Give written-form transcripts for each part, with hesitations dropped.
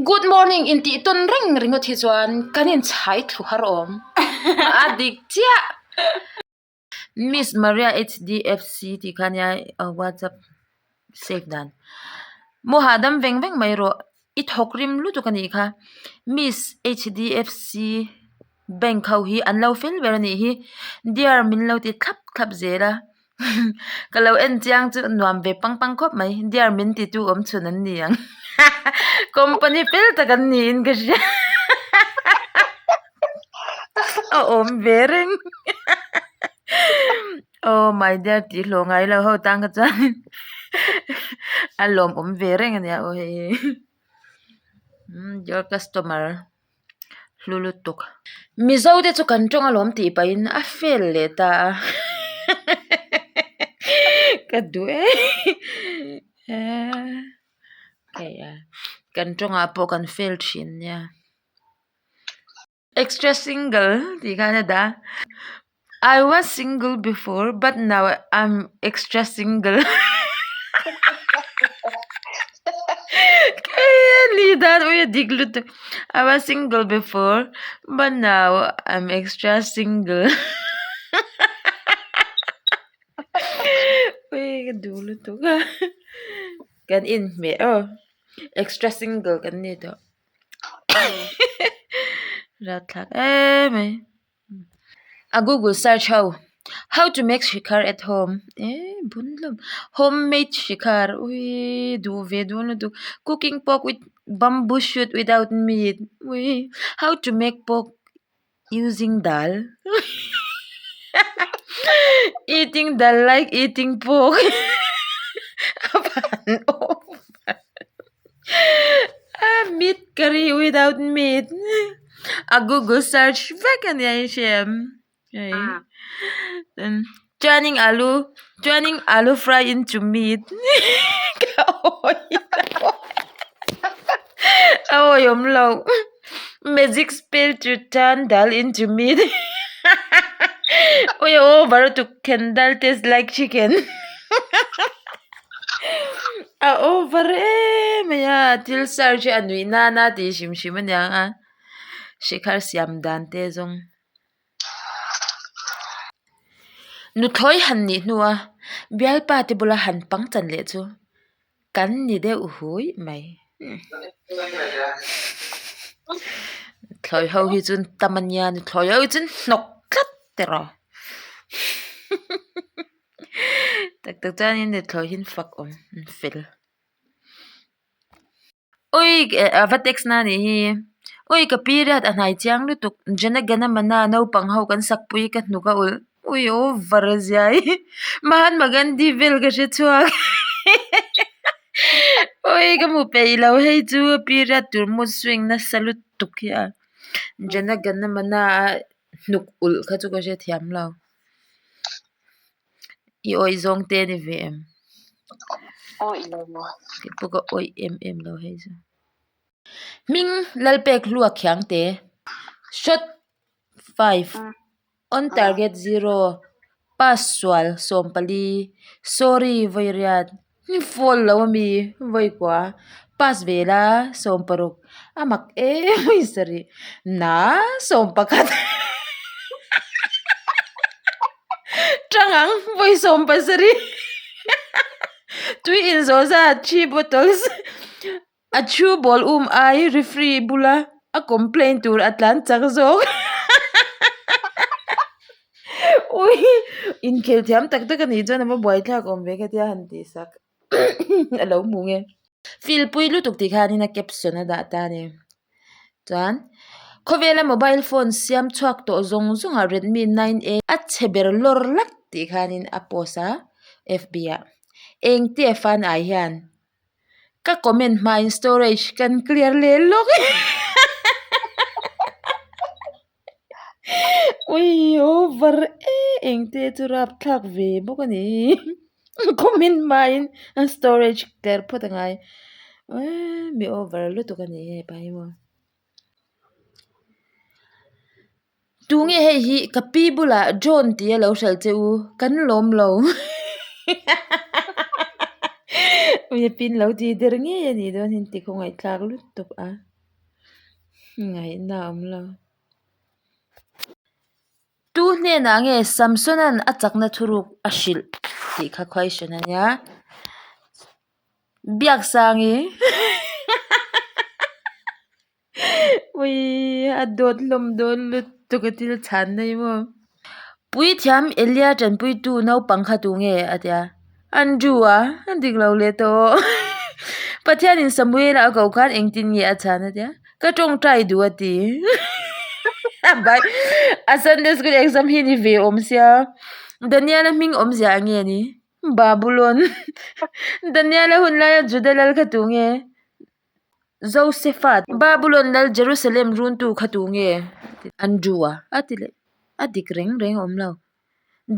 Good morning intih tawn reng ringawt hi chuan kan inchhai thlu har awm. A dik chiah. Miss Maria HDFC tih kha nia WhatsApp save dan. Mu hahdam veng veng mai rawh i thawk rim lutuk a nih kha. Miss HDFC bank ho hi an lo fel ber a nih hi. Dear min lo ti thlap thlap zel a. Ka lo en chiang chu nuam ve pang pang khawp mai dear min ti tu awm chhun an ni ang company fel tak an niin ka hria a awm ve reng oh my dear tih hlawh ngai lo ho tang kha chuan a lawmawm ve reng a nia aw hei hi your customer. hlu lutuk. Mizo te chu kan tawng alawm tih pahin a fail leh ta a ka duh e kan tawngah pawh kan fail thin nia extra single tih khan a dah a. I was single before but now I'm extra single Ni dan ui a dik lutuk I was single before but now I'm extra single Ui ka duh lutuk a kan inhmeh aw extra single kan ni tawh Rapthlak em mai. A google search ho how to make shikhar at home eh bun hlawm homemade shikhar uii duh ve dawn lutuk cooking pork with bamboo shoot without meat uii how to make pork using dal eating dal like eating pork meat curry without meat a google search vek a nia i hria em hei turning alu turning alu fry into meat ka awi lo a awihawm loh magic spell to turn dal into meat awi a over lutuk can dal taste like chicken. A over em mai a thil search hi a nuih nana tih hrim hrim a niang a shikhar siam dan te zawng nuthlawi han nih hnu a bialpa te bula han pang chan leh chu kan ni deuh hui mai nuthlawi ho hi chu tam a nia nuthlawi ho hi chu hnawk tlat tiraw. Tak tak chuanin nuthlawi hi an fak awm an fel ui a va text na anih hi ui ka period a hnai chiang lutuk Jana Gana Mana naupang ho kan sak pui ka hnuk a ulh ui over a zia hi Mahatma Gandhi vel ka hre chhuak ui ka hmu peih lo hei chu period tur mood swing nasa lutuk hi a Jana Gana Mana a hnuk ulh kha chu ka hrethiam lo. I awih zawng te ni ve em? Awih lo maw? Kei pawh ka awih em em lo hei chu. Hming Lalpek hlua khiang te. Shot 5 on target 0 pass sual 14 sorry vawi riat Fall lo ami vawi kua pass ve la 16 a mak em mai sarih na 11 tang ang vawi 17 tui inzawh zat 3 bottles A thu ball um ai referee bula a complain tur a tlan chak zawk ui inkhel thiam tak tak a nih chuan a va buaithlak awm ve khatia han tih sak a lo hmu nge. Feel pui lutuk tih khanin a caption a dah ta a ni chuan khawvela mobile phone siam chhuak tawh zawng zawng ah Redmi 9A a chhe ber lawr lak tih khanin a post a fb ah eng te a fan ai hian. Ka comment hmain storage kan clear leh lawk ui over e engte chu rapthlak ve bawk a ni comment hmain an storage clear phawt a ngai mi over lutuk a ni hepa hi maw. Tunge hei hi ka pi bulah John tih a lo hrilh che u, kan lawm lo. Ui a pin lo ti der ngei a nih dawn hi an ti khawngaihthlak lutuk a. Ngaihna a awm lo. Tu hnenah nge Samsona'n a chakna thuruk a hrilh tih kha question a nia. Biaksangi Ui a dawt hlawm dawn lutuk a thil chhan na hi maw. Puithiam Elia tanpuitu naupang kha tu nge a ti a. Andrew a a dik lo leh tawh Pathianin Samuela a koh khan engtin nge a chhan a tia ka tawngtai duh a ti a Sunday school exam hi ni ve awm sia Daniela hming awmzia eng nge ni Babulon Daniela hun laia Juda lal kha tu nge Josepha Babulon lal Jerusalem runtu kha tu nge Andrew a a ti leh a dik reng reng awm lo.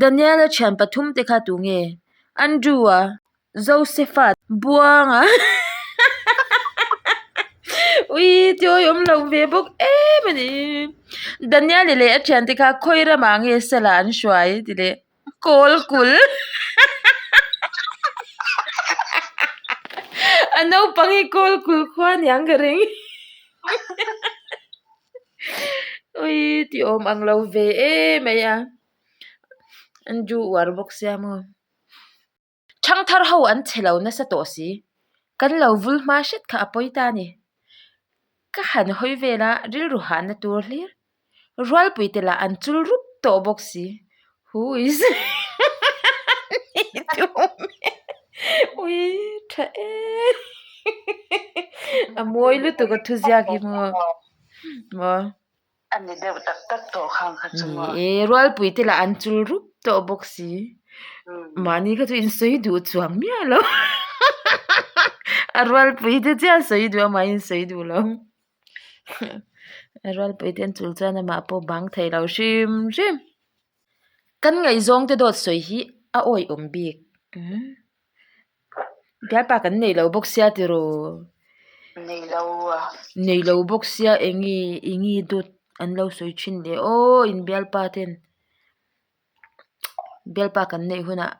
Daniela thian pathum te kha tu nge? Andrew-a, Josepha, Buanga Ui tiawi awm lo ve bawk em a ni. Daniel-i leh a thiante kha khawi ramah nge sala an hruai ti leh kawl kul A naupang hi kawl kul khua aniang ka ring. Ui ti awm ang lo ve em mai a an ju uar bawk sia maw thangthar ho an chhe lo nasa tawh si kan lo vul hma hret kha a pawi ta a ni ka han hawi vel a rilru hahna tur hlir rualpui te lah an chul rup tawh bawk si huiss ui tha em a mawi lutuk a thuziak hi maw. Maw? A ni deuh tak tak tawh khang kha chu maw? Ni e, rualpui te lah an chul rup tawh bawk si. Mahni kha chu in sawi duh chuang miah lo. A rualpui te chiah a sawi duh a, mahni in sawi duh lo. A rualpui te an chul chuan amah pawh bang thei lo hrim hrim. Kan ngaihzawng te dawt sawi hi a awihawm bik. Bialpa kan nei lo bawk sia tiraw? Nei lo a. Nei lo bawk sia eng nge eng nge dawt an lo sawi thin le aw in bialpa ten bialpa kan neih hunah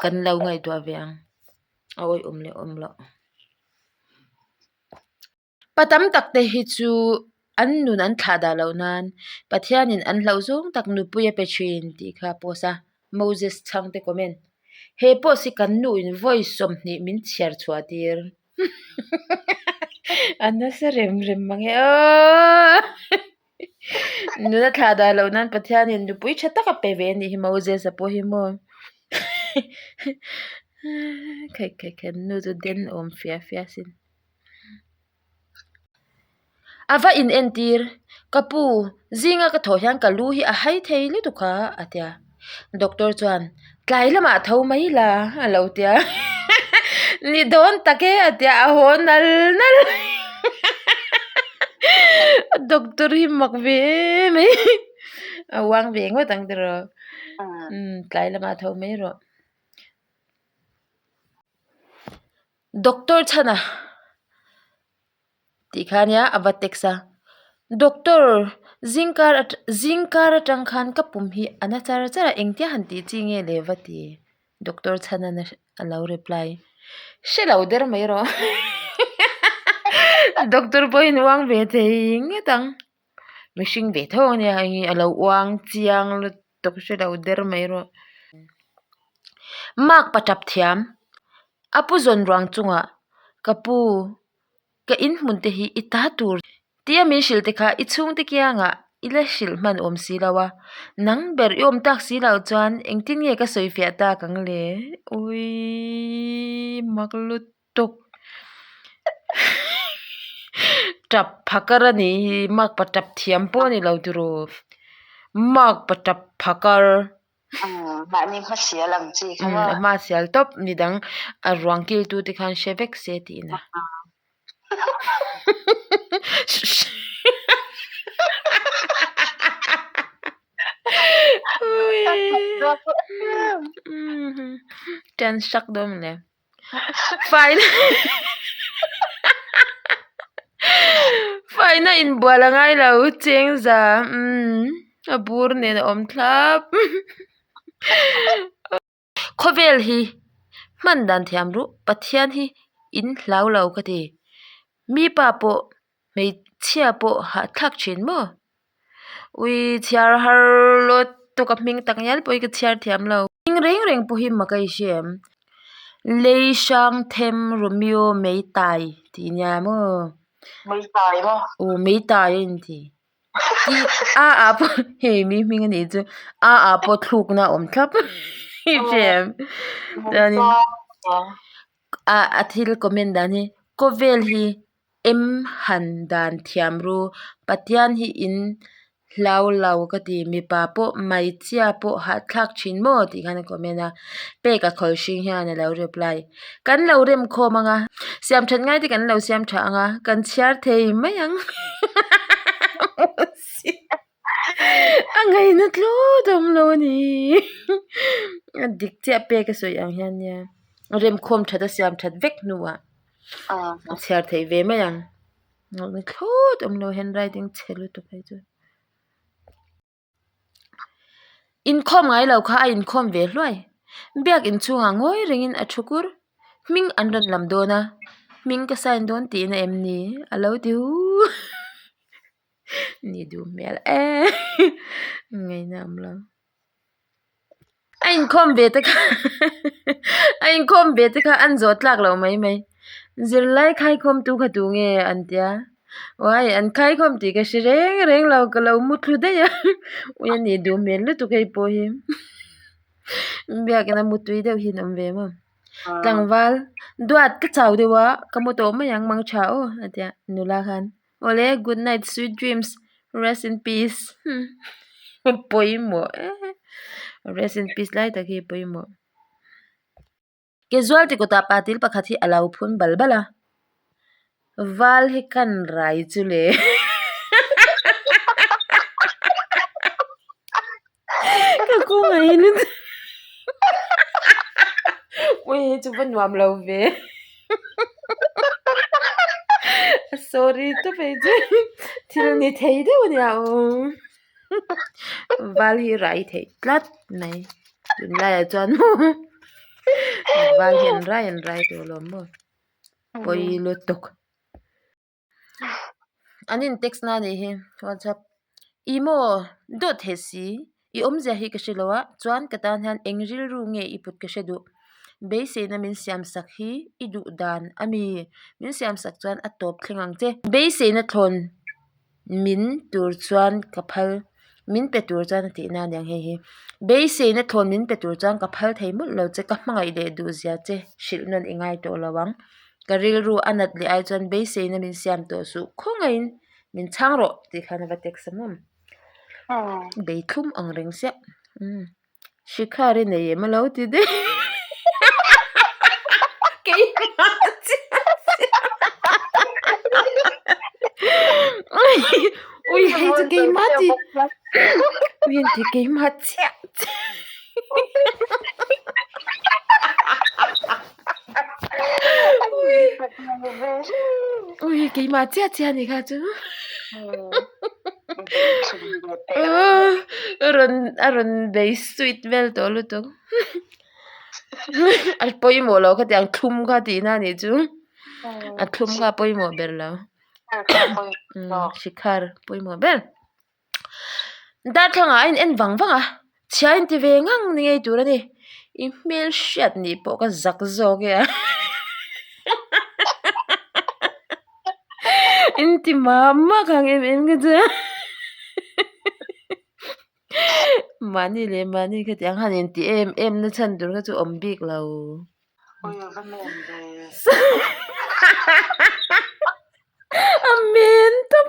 kan lo ngaihtuah ve ang a awihawm leh awm loh. Pa tam tak te hi chu an nun an thlah dah loh nan Pathianin an hlauh zawng tak nupui a pe thin tih kha post a, Moses chhangte comment. He post hi kan nu in vawi 20 min chhiar chhuah tir. A nasa rem rem mang e aw. Nun a thlah dah loh nan Pathianin nupui tha tak a pe ve a nih hi Moses a pawh hi maw. Khaih khaih khaih nu chu den awm fia fia sin. A va in entir, Ka pu, zinga ka thawh hian ka lu hi a hai thei lutuk a, a ti a. Doctor chuan, Tlai lamah tho mai la, a lo ti a. Ni dawn tak e, a ti a, a haw nal nal. Doctor hi mak ve em mai. A uang ve ngawt ang tiraw. Tlai lamah tho mai rawh. Doctor chhana tih kha ania a va text a doctor zingkar zingkar atang khan ka pum hi a na char char a engtia han tih chi nge le va ti doctor chhana a lo reply hrelo der mai rawh doctor pawhin uang ve thei ngawt ang mihring ve tho ania hei hi a lo uang chiang lutuk hrelo der mai rawh mark pa tap thiam. A pu zawn ruang chungah ka pu ka in hmun te hi i ta tur tia min hrilh te kha i chhungte kiangah i la hrilh hman awm si lo a nang ber i awm tak si loh chuan engtin nge ka sawi fiah tak ang le uiiii mak lutuk tap phakar a nih hi mak pa tap thiam pawh a ni lo tiraw mak pa tap phakar. Mahni hma sial ang chi kha maw? A hma sial tawp midang a ruang kil tu te khan hre vek se tiin a. Ṭan sak dawn le. Faina Faina inbual a ngai lo cheng za umm a bur nen a awm thlap khawvel hi hman dan thiam ruh Pathian hi in hlau lo ka ti mi pa pawh. Hmeichhia pawh hahthlak thin maw? Ui chhiar har lawt tuk a hming tak ngial pawh hi ka chhiar thiam lo. Hming reng reng pawh hi mak a i hre em? Lei hrang them Romeo mei tai tih nia maw? Mei tai maw? Aw mei tai a inti. Ti a ah pawh hei mi hming a nih chu a ah pawh thlukna a awm thlap i hre em? Chuanin a thil comment dan hi khawvel hi em han dan thiam ru Pathian hi in hlau lo ka ti mipa pawh hmeichhia pawh hahthlak thin maw tih khan a comment a pek a khawl hring hian a lo reply kan lo rem khawm ang a siam that ngai te kan lo siam tha ang a kan chhiar thei mai ang a ngaihna thlawt awm lo a ni a dik chiah pek a sawi ang hian nia rem khawm that a siam that vek hnuah a chhiar theih ve mai ang ngaihna thlawt awm lo handwriting chhe lutuk phei chu. Inkhawm ngai lo kha a inkhawm ve hluai. Biak inchhungah ngawi rengin a thu kur. Hming an rawn lam dawn a, hming ka sign dawn tihna em ni? A lo ti hu. Ni duh hmel e. Ngaihna awm lo. A inkhawm ve te kha a inkhawm ve te kha an zawh tlak loh mai mai. Zirlai khaikhawm tu kha tu nge an tia uai an khaikhawm tih ka hre reng reng lo ka lo mu thlu daih a ui a nih duh hmel lutuk hei pawh hi biakina mutui deuh hi an awm ve maw tlangval duat ka chau deuh a ka mu tawh mai ang mang tha aw a tia nula khan. Awle good night sweet dreams rest in peace pawimawh e rest in peace lai tak hi pawimawh casualty kawtah patil pakhat hi a lo phun bal bal a val hi kan rai chu le ka kawng a ui hei chu va nuam lo ve sorry tawp hei chu thil ni thei deuh a nia aw val hi rai theih tlat mai tunlaiah chuan maw val hi an rai an rai tawh lo maw pawi lutuk. An in text na anih hi whatsapp ih maw dawt thei si i awmzia hi ka hre lo a chuan ka tan hian eng rilru nge i put ka hre duh beiseina min siam sak hi i duh dan a mi min siam sak chuan a tawp thleng ang che beiseina thlawn min tur chuan ka phal min pe tur chuan a tih na aniang hei hi beiseina thlawn min pe tur chuan ka phal thei mawlh lo che ka hmangaih leh duh zia che hrilh nawn i ngai tawh lo ang. Ka rilru a nat leh ai chuan beiseina min siam tawh suh khawngaiin min chhang rawh tih khan a va text a maw bei thlum ang reng siah umm Shikhar i nei em a lo ti daih keimah chiah chiah ui hei chu keimah tih ui an ti keimah chiah chiah. Ui keimah chiah chiah a ni kha chu a rawn a rawn bei sweet vel tawh lutuk a pawimawh loh khatiang thlum kha tihna a nih chu a thlum kha a pawimawh ber lo shikhar pawimawh ber. Darthlangah a in en vang vang a chhia in ti ve ngang ni ngei tur a ni i hmel hriat nih pawh ka zak zawk e a in ti mah mah ang em em ka chu mahni leh mahni khatiang han in ti em em na chhan tur kha chu awm bik lo. A men tawp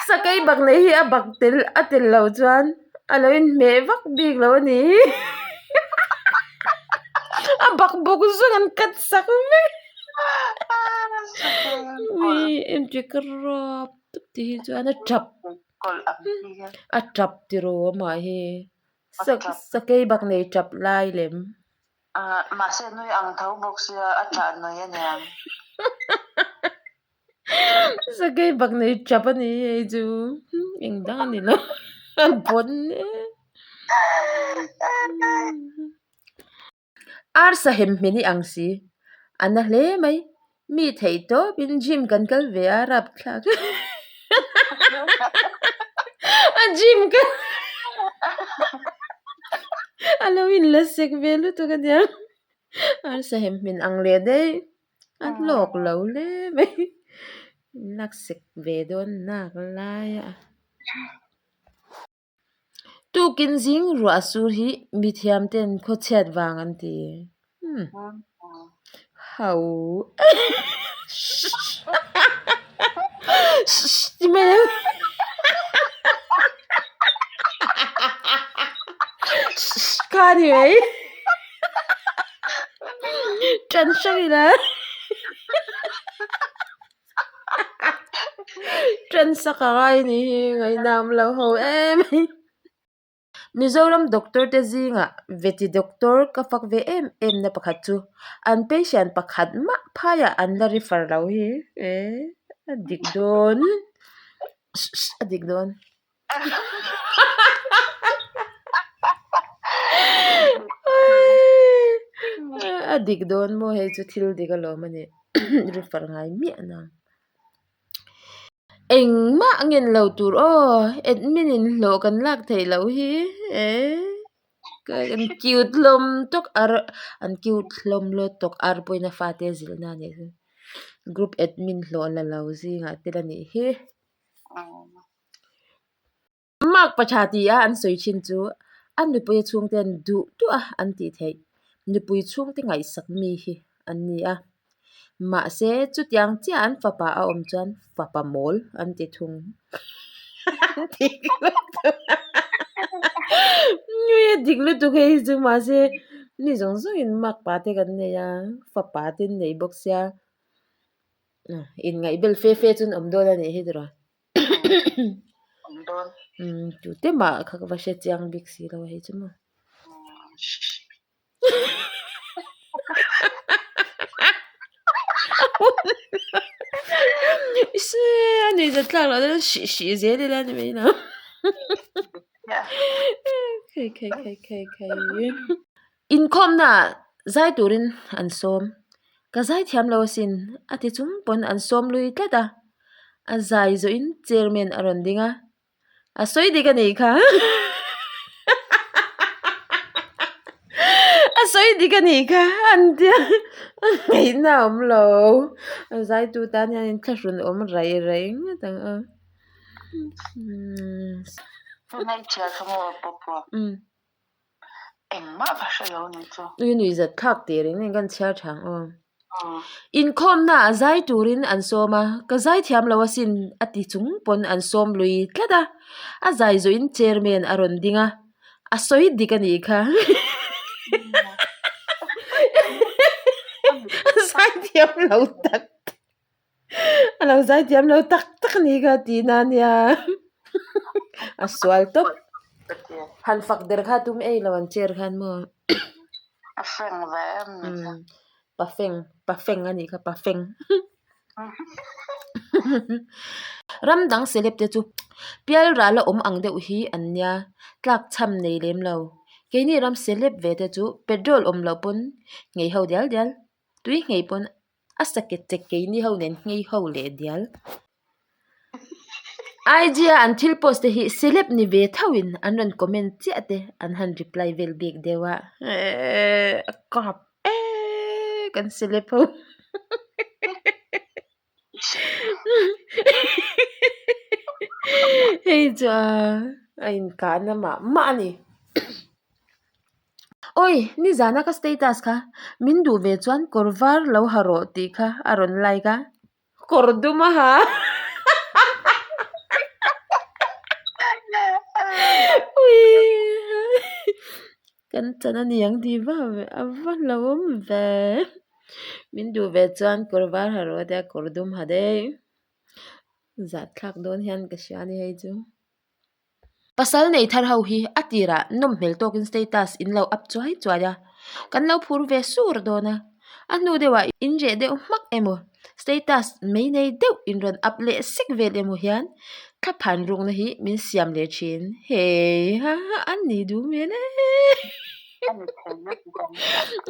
sakei bak nei hi a bak tel a tel lo chuan a lo inhmeh vak bik lo a ni a bak bawk zawng an cut sak vek ui engti ka rap tawp tih hi chuan a tap a tap tiraw amah hi sakei bak nei tap lai lem. Ah, mahse nui ang tho bawk sia a ṭah nui a niang. Sakei bak nei ṭap a ni hei chu eng dang a ni lo a bawn e. Arsa hem hmin i ang si a na hle mai. Mi theih tawpin gym kan kal ve a rapthlak a gym ka a lo in la sek ve lutuk a nia arsa hem hmin ang leh daih a hlawk lo hle mai in lak sek ve dawn nak lai a. Tukin zing ruah sur hi mithiam ten khawchhiat vang an ti. Hmm. Ho. Ti mai ang. Kha ni mai. Ṭan hrang ila. Ṭan sak a ngai ni hi ngaihnam lo ho em mai. Mizoram doctor te zingah veti doctor ka fak ve em em na pakhat chu an patient pakhat mah phaiah an la refer lo hi eh a dik dawn a dik dawn. A dik dawn maw hei chu thil dik alawm a nih refer ngai miah nang. Engmah ngen lo tur aw admin in hlawh kan lak theih loh hi eh an cute hlawm tawk ar an cute hlawm lawt tawk ar pawhin a fate a zilhna a nih hi group admin hlawh la lo zingah tel a nih hi. Mark paṭha ti a an sawi thin chu a nupui a chhungte an duh duh a an tih theih. Nupui chhungte ngaihsak mi hi an ni a. Mahse chutiang chiah an fapa a awm chuan fapa mawl an ti thung. A dik lutuk hei chu mahse mi zawng zawngin mark pa te kan nei a fapa te an nei bawk sia. Inngaihbel fe fe chu an awm dawn a nih hi tiraw. Awm dawn. Umm tute mah kha ka va hre chiang bik si lo hei chu maw. Se a nuih zat thlak loh dawn hrih hrih zel ila ni mai lo. Khei khei khei khei khei. Inkhawmna ah zai turin an sawm. Ka zai thiam lo asin a ti chung pawn an sawm lui tlat a. A zai zawhin chairman a rawn ding a, a sawi dik a nih kha. A sawi dik a nih kha an tia a ngaihna a awm lo. A zaitu tan hian inthlahrun awm raih raih ngawt ang a. Hmeichhia kha maw pawpawh. Engmah ka hre lo ni chu. Ui nui zat thlak tih reng nen kan chhiar tha ang aw. Inkhawmna ah zai turin an sawm a, ka zai thiam lo asin a ti chung pawn an sawm lui tlat a. A zai zawhin chairman a rawn ding a, a sawi dik a nih kha. A zai thiam lo tak tak. A lo zai thiam lo tak tak a nih kha tih na nia a sual tawp han fak der kha tum ei lo an chair khan maw a feng ve em ni kha pa feng pa feng a nih kha pa feng ram dang celeb te chu pial ral a awm ang deuh hi an nia tlak chham nei lem lo keini ram celeb ve te chu petrol awm loh pawn nghei ho dial dial tui nghei pawn A saket che keini ho nen nghei ho leh dial. IG a an thil post te hi celeb ni ve tho in an rawn comment chiah te an han reply vel bik deuh a eehh a kap eehh kan celeb ho hei chu a inkahna mah mah a ni. Awi nizana ka status kha min duh ve chuan kawr var lo ha rawh tih kha a rawn like a kawr dum a ha ui kan chan a ni ang tih va a va hlauhawm ve min duh ve chuan kawr var ha rawh a tia kawr dum ha daih zahthlak dawn hian ka hria a ni hei chu. Pasal nei thar ho hi a tirah nawm hmel tawkin status in lo up chuai chuai a, kan lo phur ve sur dawn a, a hnu deuhah in reh deuh hmak emaw status mai nei deuh in rawn up leh sek vel emaw hian thlaphan rukna hi min siam leh thin hei ha an ni duh hmel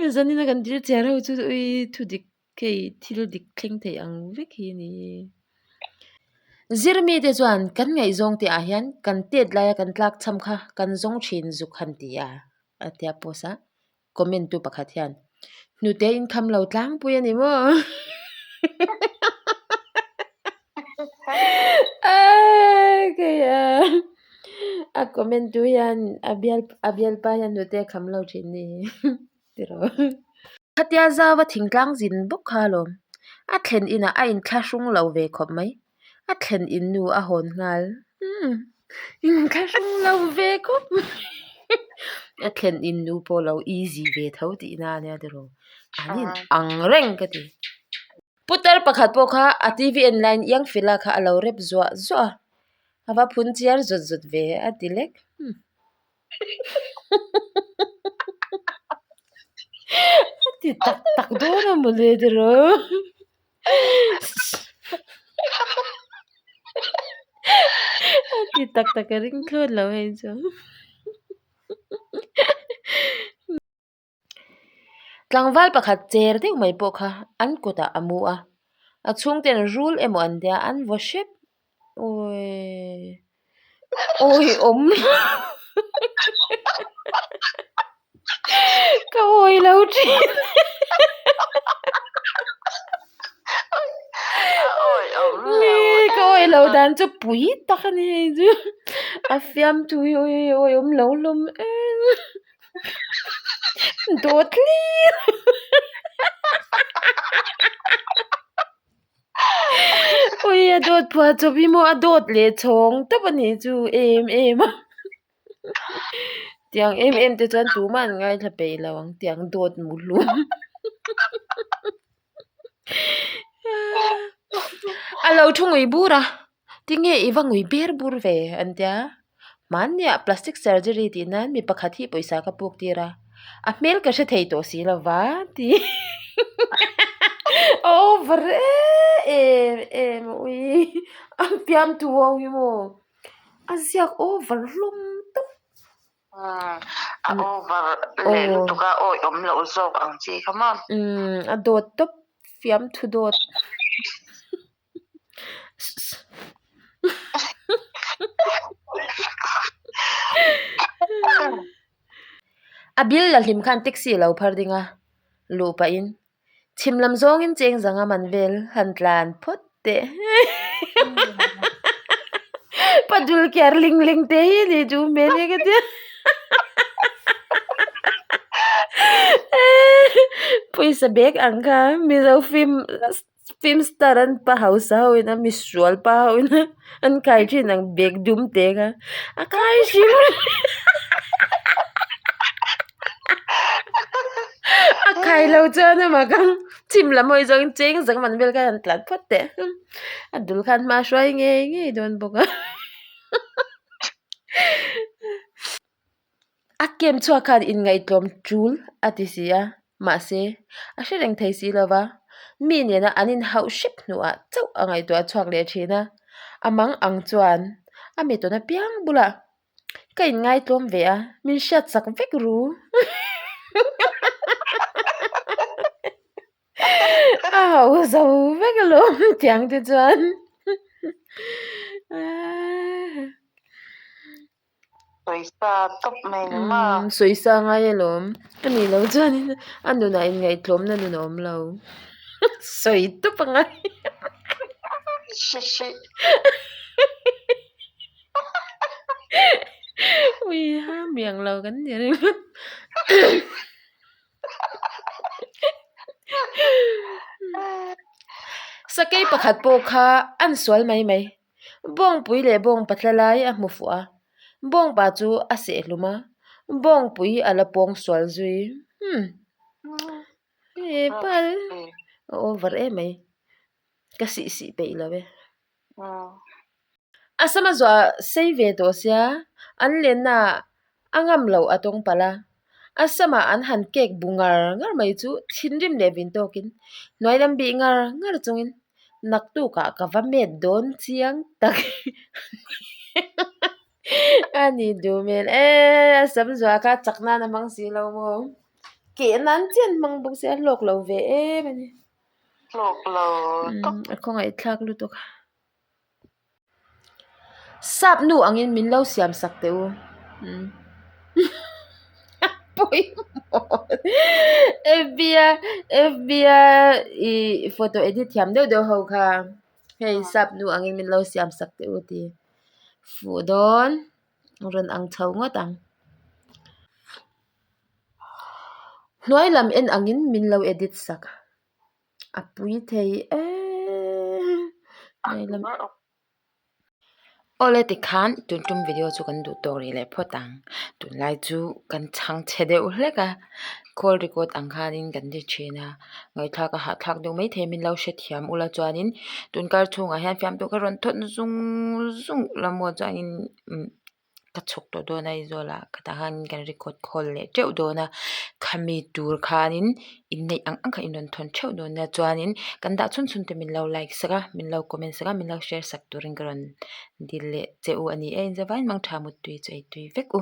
e zanin a kan thil chhiar ho chu ui thu dik. Kei thil dik thleng thei ang vek hi a ni. Zirmite chuan kan ngaihzawng te ah hian kan tet laia kan tlak cham kha kan zawng thin zuk han ti a, a tia post a. Comment tu pakhat hian hnute in kham lo tlangpui a ni maw? A comment tu hian a bial a bialpa hian hnute a kham lo thin ni tiraw. Khatia zauva thingtlang zin bawk kha alawm. A thlen inah a inthlahrung lo ve khawp mai. A thlen in nu a hawn nghal. Umm inthlahrung lo ve khawp mai. A thlen in nu pawh lo easy ve tho tihna a nia tiraw. An in ang reng ka ti. Putar pakhat pawh kha a TV en laiin Iangfela kha a lo rep zuah zuah a. A va phun chiar zawt zawt ve a ti lek. A ti tak tak dawn a mawle tiraw. A ti tak tak a ring thlawt lo hei chu. Tlangval pakhat cher deuh mai pawh kha an kutah a mu a, a chhungten rul emaw an tia an vaw hrep. Awii awi awm ka awi lo thin ka awi lo dan chu pui tak a ni hei chu a fiamthu hi awi awi awm lo hlawm em. Dawt hlir Ui a dawt phuah chawp hi maw a dawt leh chhawng tawp a nih chu em em a tiang em em te chuan tumah an ngaithla peih lo ang tiang dawt mu hlum a lo thu ngui bur a tinge i va ngui ber bur ve an tia. Hmanniah plastic surgery tih nan mi pakhat hi pawisa ka puk tir a, a hmel ka hre thei tawh si lo va ti a over em em a ui a fiamthu ho hi maw a ziak over hlawm tawp. A over leh lutuk a awi awm loh zawk ang chi kha maw. A dawt tawp fiamthu dawt. A bil la hlim khan taxi a lo phar ding a, luh pahin chhim lam zawngin cheng zanga man vel han tlan phawt teh. Padul kiar ling ling te hi ni chu hmel hi ka tia. Pawisa bag ang kha Mizo film Film star an pa hausa ho in a misual pa ho in a an kai thin ang bag dum te kha a kai hrim a kai lo chuan a mak ang chhim lam hawi zawng in cheng zang man vel khan an tlan phawt teh a dul khan hma hruai ngei ngei dawn bawk a. A kem chhuak khan inngaihtlawm tul a ti si a, mahse, a hre reng thei si lo va, mi nena an inhauh hrep hnuah chauh a ngaihtuah chhuak leh thin a. A mang ang chuan a mi tawn apiang bulah ka inngaihtlawm ve a, min hriat chak vek ru. A hauh zo vek alawm tiang te chuan. Sawisa tawp mai ni maw? Umm sawisa ngai alawm. A nih loh chuanin a nunah inngaihtlawmna nun a awm lo. Sawi tawp a ngai. Hri hri. Ui ha miang lo kan ni ringawt. Sakei pakhat pawh kha an sual mai mai. Bawngpui leh bawng patla lai a hmu fuh a, bawngpa chu a seh hlum a, bawngpui a la pawng sual zui. Umm he pal a over em mai ka sih sih peih lo e. A sama zuah sei ve tawh sia an lenna ah a ngam loh a tawng palh a, a samah an han cake bu ngar ngar mai chu thinrim leh vin tawkin hnuai lam bih ngar ngar chungin naktukah ka va met dawn chiang tak a ni duh hmel e a sam zuah kha chak nan a hmang si lo maw keh nan chian hmang bawk sia a hlawk lo ve em a ni. Hlawk lo tawp. A khawngaih thlak lutuk. Sap nu angin min lo siam sak teh u. Pawimawh FB a FB a ih photo edit thiam deuh deuh ho kha hei sap nu angin min lo siam sak teh u tih fuh dawn rawn ang chho ngawt ang. Hnuai lam en angin min lo edit sak a pui thei em hnuai lam. Awle tikhan tun tum video chu kan duh tawk rih leh phawt ang tunlai chu kan chhang chhe deuh hlek a call record ang khanin kan ti thin a ngaihthlak a hahthlak deuh maithei min lo hrethiam ula chuanin tunkar chhungah hian fiamthu ka rawn thawn zung zung la maw chuanin umm. Ka chhuk tawh dawn a Aizawl ah ka tah khan kan record call leh teuh dawn a khami tur khanin inneih ang ang kha in rawn thawn theuh dawn nia chuanin kan dah chhun chhun te min lo like sak a min lo comment sak a min lo share sak turin ka rawn dil leh che u a ni e inzavain mangtha muttui chu ei tui vek u.